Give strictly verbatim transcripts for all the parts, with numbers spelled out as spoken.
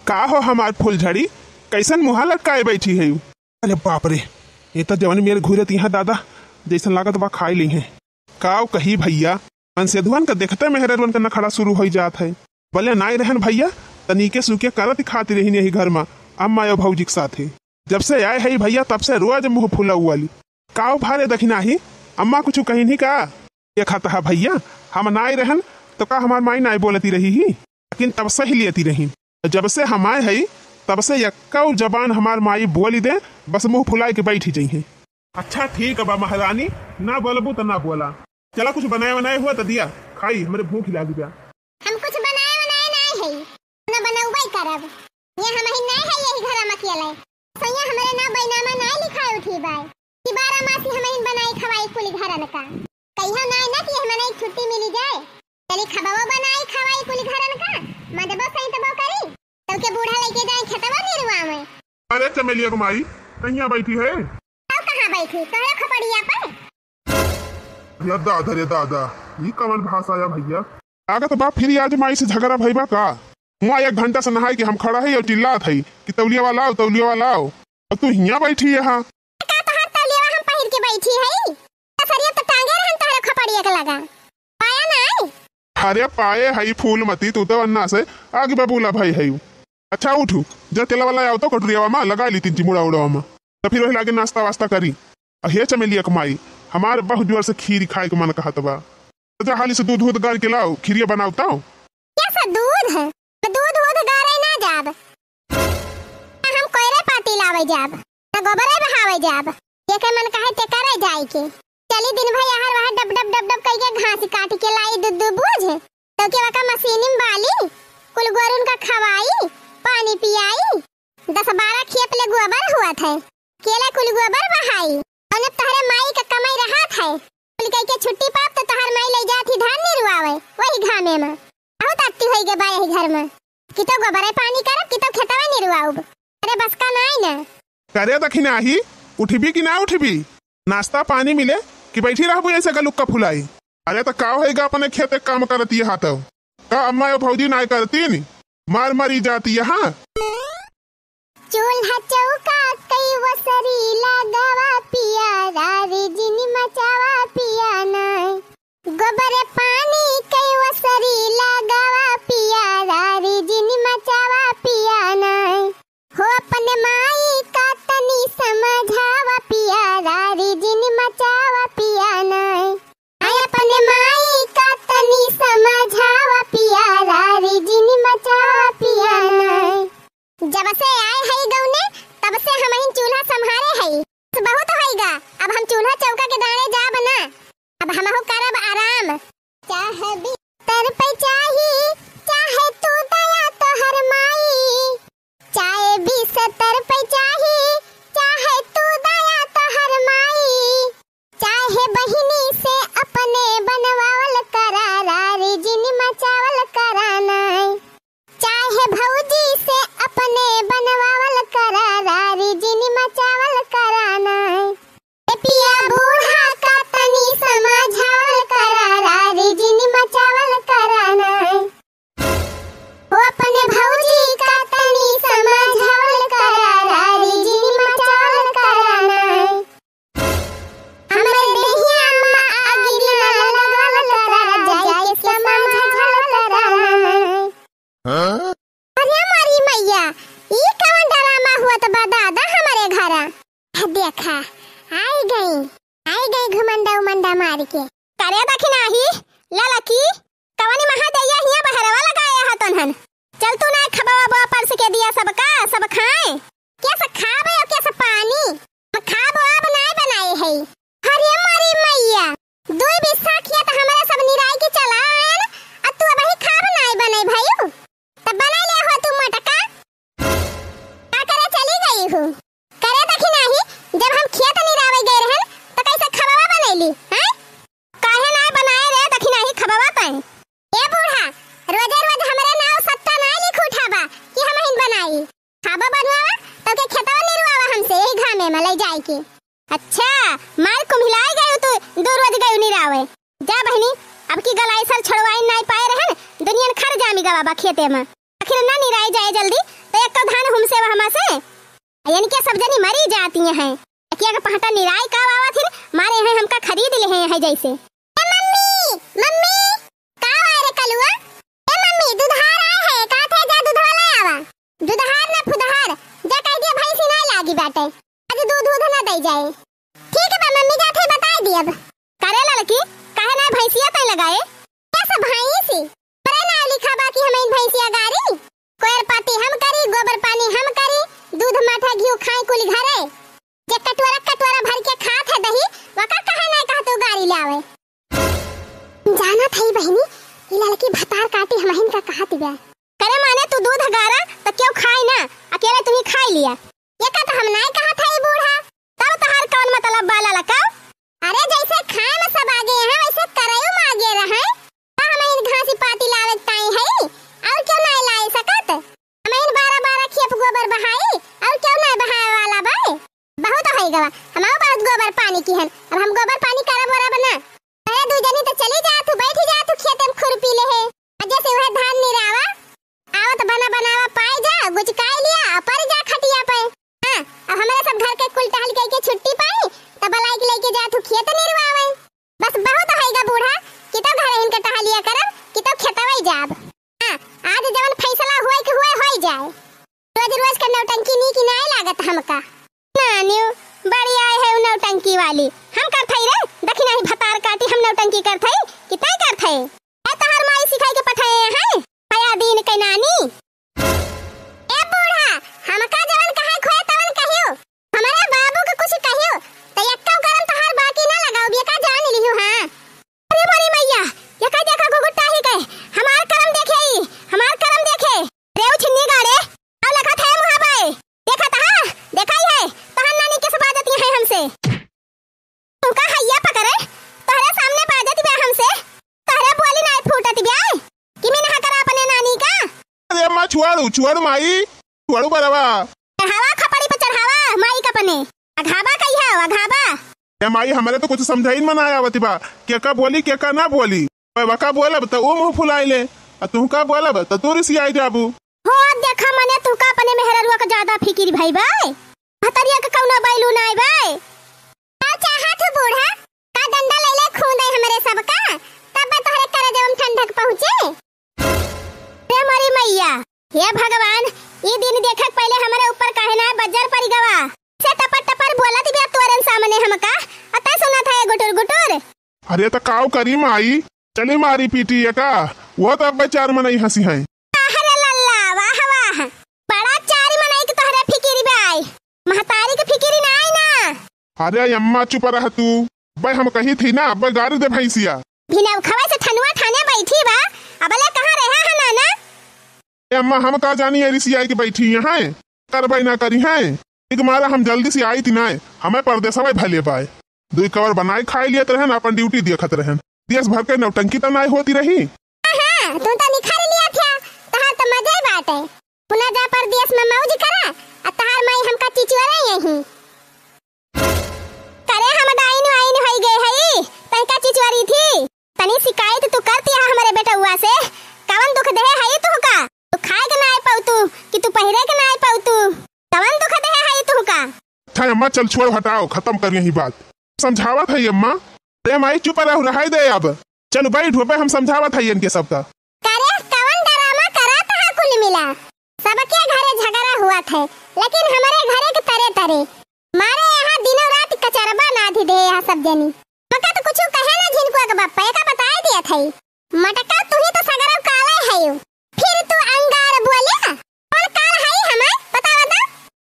का हो हमार फुलझड़ी, कइसन मुँहा लटकाए बइठी हइउ? अरे बाप रे, ए त जवन मेर घुरत यहाँ दादा, जइसन लागत बा खाइ लिहे। काउ कही भइया, अनसेधुअन क देखते मेहररुअन क नखड़ा सुरू होइ जात है। बले नाई रहन भइया, त नीके सूके करत खाती रहिन यही घर मा, अम्मा अउ भउजी क साथे। जब से आए हई भइया, तब से रोज मुँह फुलउवाली। काउ भारे दखिनाही, अम्मा कुछु कहिन ही का? देखत ह भइया, हम नाई रहन, त का हमार माई नाई बोलती रही ही? लेकिन तब सहि लेती रही। जब से हम आए हई, तब से यक्कउ जबान हमार माई बोलि दे, बस मुँह फुलाइ के बइठि जइहें। अच्छा ठीक बा महरानी, ना बोलबू त ना बोला। चला कुछ बनाए वनाए हुआ त दिया, खाई, हमरे भूख लागी बा। हम कुछ बनाए वनाए नाई हई, ना बनउबइ करब। ये हमहिन नाई हई यही घरा मा अकेले। सइयाँ हमरे नाउ बैनामा नाई लिखाए उठी बाय। कि बारह मासी हमहिन बनाई खवाई कुलि घरन का। कहियो नाई ना कि हमने एक छुट्टी मिली जाए। चली खबवो बनाई खवाई कुलि घरन का, मजबो सइतबो करी, तब के बूढ़ा लइके जाए खेतवा निरुआवे। अरे चमेलिया क माई, कहिया बइठी है? तब कहाँ बइठी? तोहरे खोपड़िया पर। या दादा रे दादा, ई कवन भाषा या भइया? लागत बा फिर आज माई से झगड़ा भइबा का? हुआँ एक घंटा से नहाइ के हम खड़ा हई अउ चिल्लात हई कि तौलिया वाला आओ, तौलिया वाला आओ। अउ तू हियाँ बइठी यहाँ। का तोहार तौलिया हम पहिर के बइठी हई? सरिया त टांगे रहन तोहरे खोपड़िया के लगा। पाया नाई? अरे पाए हई फूलमती, तू त अन्ना से आगे बबूला भई हई। अच्छा उठू, जा तेला वाला आओ तो कटोरियावा मा लगाइ ली तीन चिमुड़ा उड़ावा मा। त फिर वही लागे नाश्ता वास्ता करी। अहे चमेलिया क माई, हमार बहुत जोर से खीर खाए के मन कहत बा। त जा हाली से दूध वूध गार के लाओ, खीरिया बनाओ ताओ। क्या सा दूध है? दूध वूध गारे ना जाब। ना हम कोयरे पाती लावे जाब, ना गोबरे बहावे जाब। जेके मन कहे ते करे जाए के। चली दिन भर यहाँ वहाँ डब डब डब डब कइके घास काट के लाई दू दू बोझ। तो के वका मशीनी में बाली, कुल गोरुन का खवाई, पानी पियाई। दस बारह खेप ले गोबर हुआ थे, केला कुल गोबर बहाई। अउर तहरे माई का कमाई रहा थे, कुल कइके छुट्टी पाप तो तहर माई लइ जात ही धान निरुआवे, वही घामे में। बहुत अत्ती होई गे बा यही घर में। कि तो गोबरे पानी करब, कि तो खेतवा निरुआउब। अरे बस का नाई ना। करे दखिनाही, उठबी कि ना उठबी? नाश्ता पानी मिले कि बैठी रहबू ऐसे गलुक्का फुलाई? अरे त का होइगा, अपने खेते काम करती है तो। का अम्मा या भौजी नाई करतीन? मार मारी जाती है, हाँ। चूल्हा चौका कई वसरी लगावा पिया, रारी जिनी मचावा पिया नाई। गोबर पानी कई वसरी लगावा पिया, रारी जिनी मचावा पिया नाई। हो अपने माई का तनी समझावा पिया, रारी जिनी मचावा पिया नाई। हाय अपने माई का तनी समझावा पिया, रारी जिनी मचावा पिया नाई। जब से आए हई गौने, तब से हमहिन चूल्हा संभारे हई। बहुत होइगा, अब हम चूल्हा चौका के दाने जाब ना, अब हमहू करब आराम। चाहे बिस्तर पे चाही, चाहे तू दया तोहर माई। चाहे बिस्तर पे चाही, चाहे तू दया तोहर माई। चाहे बहिनी से अपने बनवावल करा, रारी जिनी मचावल करा नाई। चाहे भौजी से अपने बनवावल करा, रारी जिनी मचावल करा नाई। ए पिया बूढ़ा का तनी समझावल करा, रारी जिनी मचावल करा नाई। हो अपने भौजी का तनी समझावल करा, रारी जिनी मचावल करा नाई। हमरे देहिया में अग्नि न लगावल करा, जाई के समझावल करा नाई। हाँ? अरे मारी मैया, ई कवन ड्रामा हुआ त बा दादा हमरे घरा? देखा, आई गई, आई गई घुमंडा उमंडा मार के। करे दखिनाही, ललकी, कवनी महादैया हिया बहरवा लगाया है तोन्हन। चल तू ना खबवा बा परस के दिया सबका, सब खाए। कैसे खाबे और कैसे पानी? हम खाब अब नाय बनाए है। अरे मारी मैया, दुई बिस्सा खिया त हमरा सब निराई के चला आयन, आ तू अबही खाब नाय बनाई भयू? तब बनाई ले हो तू मोटका। का करे चली गई हूँ? करे दखिनाही, जब हम खेत निरावे गए रहन, त कैसे खबवा बनैली, हैं? काहे नाय बनाए रे दखिनाही खबवा तैं? ए बूढ़ा, रोजे रोज हमरे नाव सत्ता नाय लिख उठाबा कि हमहिन बनाई। खाबो बनवावा, तो के खेतवा निरवावा हमसे यही घामे में ले जाए के। अच्छा, मार कुम्हिलाए गयो तू, दो रोज गयो निरावे। जा बहिनी, अब की गलाई सर छोड़वाई नाय पाए रहन, दुनियन खर जामी गवा बा खेते में। आखिर ना निराए जाए जल्दी, तो का धान हुमसे वहमा से? इनके सब जनी मरी जाती हैं। एकिया के पहटा निराई का आवत हिन, मारे हैं हमका खरीद ले हैं जैसे। ए मम्मी, मम्मी, का आवा रे कलुआ? ए मम्मी, दुधार आए है, का थे जा दुधवा ले आवा। दुधार ना फुदहार, जा कह दिया भैंसी ना लागी बाटे, आज दूध दूध ना दे जाए। ठीक बा मम्मी, जात है बताई दियब। करे ललकी, काहे ना भैंसिया तय लगाए? बस भैंसी, परे ना लिखा बा कि हम इन भैंसिया गारी। कोयर पाती हम करी, गोबर पानी हम करी, दूध माठा घिउ खाई कुल घरे। जे कटोरा कटोरा भर के खात है दही, वका काहे ना कहा तू गारी लावे। जानत है बहिनी, ई ललकी भतार काटी हमहिन का कहा तिबा। करे माने तू दूध गारा त क्यों खाई ना, अकेले तू ही खाई लिया। ये का तो हम नाय कहा था ई बूढ़ा। तब तहार कौन मतलब बा ललका? अरे जैसे खाए में सब आगे हैं, वैसे करैयो में आगे रहे। त हम इन घासी पाती लावे ताई है, और क्यों नाय लाए सकत? हम इन बारह बारह खेप गोबर बहाई, और क्यों नाय बहाए वाला बा? बहुत होई गवा, हम बहुत गोबर पानी की हन, अब हम गोबर पानी करब वरब ना। अरे दू जनी तो चली जा तू, बैठी जा तू खेते में खुरपी ले है। अजे से वह धान निरावा, आवत बना बनावा पाई जा, गुचकाई लिया, और पड़ जा खटिया पे। हाँ, अब हमरे सब घर के कुल टहल के, के छुट्टी पाई, तब बलाई के लेके जा तू खेत निरवावे। बस बहुत होइगा बूढ़ा, कि तो घरे इनके टहलिया करब, कि तो खेतवे जाब। हाँ, आज जवन फैसला होए के होए, होई जाए। रोज रोज का नौटंकी नीक नाय लागत हमका। नानियो, बड़ी आए है उ नौटंकी वाली। हम करथई रे, देखी नाही भतार काटी हम नौटंकी करथई, कि तय करथई। ए तहार माई सिखाई के पठाए हैं, हया दिन के नानी। ए बूढ़ा, हमका जवन कहे खोए तवन कहियो, हमरे बाबू के कुछ कहियो, त एक्का करम तहार बाकी ना लगाओ, बेका जान लिहू, हाँ। अरे मोरी मैया, ये का देखा घुघुटाही के, हमार करम देखे ई, हमार करम देखे। रे उ छिन्नी गाड़े, अब लगा थे मुहा बाए। देखा तहा, देखा ही है, तहन नानी के सब आदत है हमसे। तुमका हैया पकड़े, तोहरे सामने बाजत बा हमसे, तोहरे बोली नाय फूटत बा, कि मिनहा करा अपने नानी का। अरे अम्मा, छुआड़ू, छुआड़ू माई, छुआड़ू बरवा। चढ़ावा खपड़ी पे चढ़ावा, माई का अपने। अघाबा कहिया, अघाबा। ए माई, हमरे तो कुछ समझाइन में ना आवत बा, के का बोली, के का ना बोली। वका बोलब त ऊ मुँह फुलाइले, आ तुहका बोलब त तू रिसियाई जाबू। हो, देखा मने तुहका अपने मेहररुआ का ज्यादा फिकिर भई बाय। भतरिया के कौनो बैलू नाय बाय। का चाहत हो बूढ़ा? का डंडा ले ले खूंदे हमरे सबका? तब तोहरे करजवा में ठंडक पहुँचे। हे मोरी मैया, हे भगवान, ई दिन देखक पहिले हमरे ऊपर काहे ना बज्जर परि गवा। से टपर टपर बोलत बिया तोरन सामने हमका, अतः सुनत है गुटुर गुटुर। अरे त काव करी माई, चली मारी पीटी एका, वो तो अब चार मनई हँसी हैं। अरे लल्ला, वाह वाह, बड़ा चारी मनई के तोहरे फिकिरी बाय, महतारी के फिकिरी नाय ना। अरे अम्मा चुप रह तू, बे हम कही थी ना, अब गारी दे भैंसिया। भिनव खवा से ठनुआ ठाने बैठी बा, अबले कहाँ रहे है नाना? ए अम्मा, हम का जानी है रिसियाई के बैठी यहाँ है, करबै ना करी है। एक मारा हम जल्दी से आई थी ना, हमें परदेसवा भले पाए। दुई कवर बनाए खाए लियत रहन, अपन ड्यूटी देखत रहन। देश भर के नौटंकी त नाय होती रही। हाँ, तू तो निखार लिया था, तहार तो मजे बाटे। पुना जा परदेस में मौज करा, आ तहार माई हमका चिचुआरे यही। करे हम डाइन वाइन होई गए हई, तनिका चिचुआरी थी। तनी शिकायत तू करती है हमरे बेटउआ से, कवन दुख देहे हई तुहका? तू खाए के नाय पाउतू, कि तू पहिरे के नाय पाउतू? कवन दुख देहे हई तुहका? अच्छा अम्मा, चल छोड़, हटाओ, खतम कर यही बात। समझावत है अम्मा। अरे माई चुप रहो, रहाई दे अब। चल बैठ, वपे हम समझावत है इनके सबका। करे कवन ड्रामा करत है कुल मिला? सबके घरे झगड़ा हुआ थे, लेकिन हमरे घरे के तरे तरे। मारे यहाँ दिनों रात कचरबा नाधि दे यहाँ सब जनी। मका तो कुछ कहे ना झिनकुआ के बापा, एका बताए दिया था। मटका तू ही तो सगरो काले है यू। फिर तू अंगार बोले, कौन काल है हमें बतावा तो?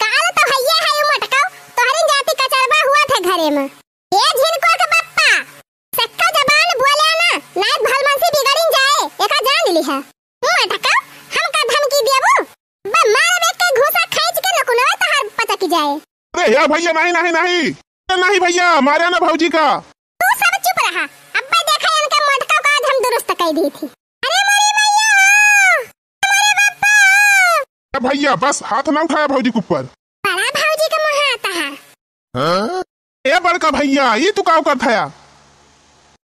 काल तो हैया है यू मटका, तोहरी जाति कचरबा हुआ थे घरे में। ए झिनकुआ के बापा, सक्का जबान बोले ना, नाय भलमनसी बिगड़िन जाए, एका जान ली है। मटका, हमका धमकी देबू? बे मारबे के घूसा खींच के नकुनवे तहार पचक जाए। अरे या भैया, नहीं, नहीं, नहीं। अरे नहीं भैया, मारे ना भौजी का। तू सब चुप रहा। अब्बे देखा इनका मटका का आज हम दुरुस्त कर दी थी। अरे मोरे भैया, मोरे बापा। ए भैया, बस हाथ ना उठाया भौजी के ऊपर। बड़ा भौजी का मुँह आता है। हाँ? ए बड़का भैया, ये तू का करत हया?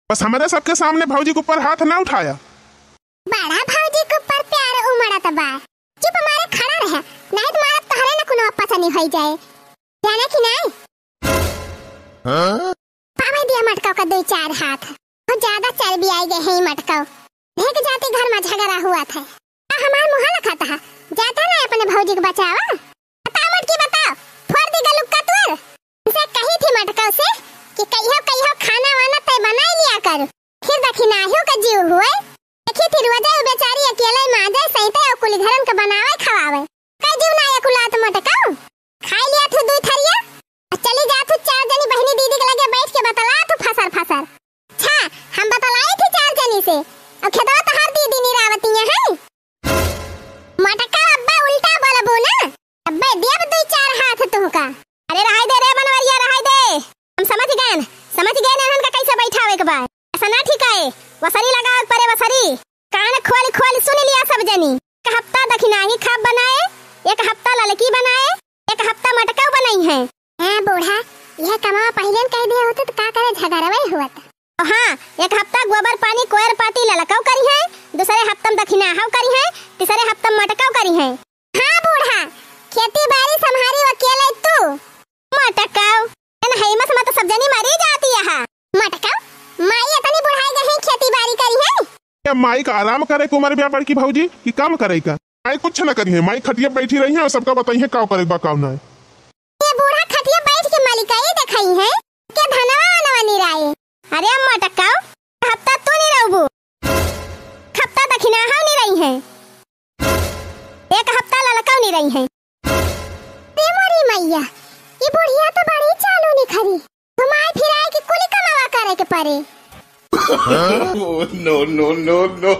बस हमरे सबके सामने भौजी के ऊपर हाथ ना उठाया। बड़ा भौजी के ऊपर प्यार उमड़त बा। चुप मारे खड़ा रहे, नाहीं त मारब तहरे न कुनो पचनी होइ जाए, जाने कि नाहीं? हाँ? पावे दिया मटकाऊ का दुइ चार हाथ। बहुत ज्यादा चर्बी आइ गए हैं ई मटकाऊ। देख जाती घर मा झगड़ा हुआ था। आ हमार मुँह लखत है। जाता ना अपने भौजी के बचावा। बताओ मटकी बताओ। फोड़ दी गलुक्का तोर। इनसे कही थी मटकाऊ से कि कहियो कहियो खाना वाना तय बनाइ लिया कर। फिर दखिनाहियो का जीव हुए। देखी थी रोजे उ बेचारी अकेले माजे सहिते और कुली घरन के बनावे खवावे। कई जीव ना अकुलात मटकाऊ। खाइ लिया थू दुइ थरिया। आ चली जा थू चार जनी बहिनी दीदी के लगे बैठ के बतला थू फसर फसर। अच्छा, हम बतलाई थी चार जनी से। और खेदवा तहार दीदी निरावतिया है। मटकाऊ अब्बा उल्टा बोलबू ना। अब्बे देब दुइ चार हाथ तुहका। अरे रहाई दे रे मनवरिया, रहाई दे। हम समझ गएन, समझ गएन एनहन का कैसे बैठावे के बा। ऐसा ना ठीक है, वसरी लगावे परे वसरी। कान खोल खोल सुन लिया सब जनी। एक हफ्ता दखिनाही खाब बनाए, एक हफ्ता ललकी बनाए, एक हफ्ता मटकाऊ बनइहैं। हाँ बूढ़ा, यह कमावा पहिले न कहि दिहे होते त का करे झगड़वे हुअत। हाँ, एक हफ्ता गोबर पानी कोयर पाती ललकाऊ करिहैं, दुसरे हफ्ता म दखिनाहू करिहैं, तिसरे हफ्ता म मटकाऊ करिहैं। हाँ बूढ़ा, खेती बारी सम्हारी अकेले तू। मटकाऊ, एन हैमस म त सब जनी मरी जाती यहाँ। मटकाऊ, माई इतनी बुढ़ाई गई खेती बारी करिहैं। ए माई का आराम करे के उमर बा बड़की भौजी कि काम करे का? माई कुछ न करिहैं, माई खटिया बैठी रहिहैं और सबका बतइहैं का करे बा का नाहीं। ये बूढ़ा खटिया बैठ के मलिकाई देखइहैं, के धनवा वनवा निराए। अरे मटकाऊ, हफ्ता तू निरउबू, हफ्ता दखिनाहू निरइहैं, एक हफ्ता ललकाऊ निरइहैं। अरे मोरी मैया, ई बुढ़िया तो बड़ी चालू निखरी। घुमाए फिराए के कुली कमावा करे के परे। Oh, no, no, no, no।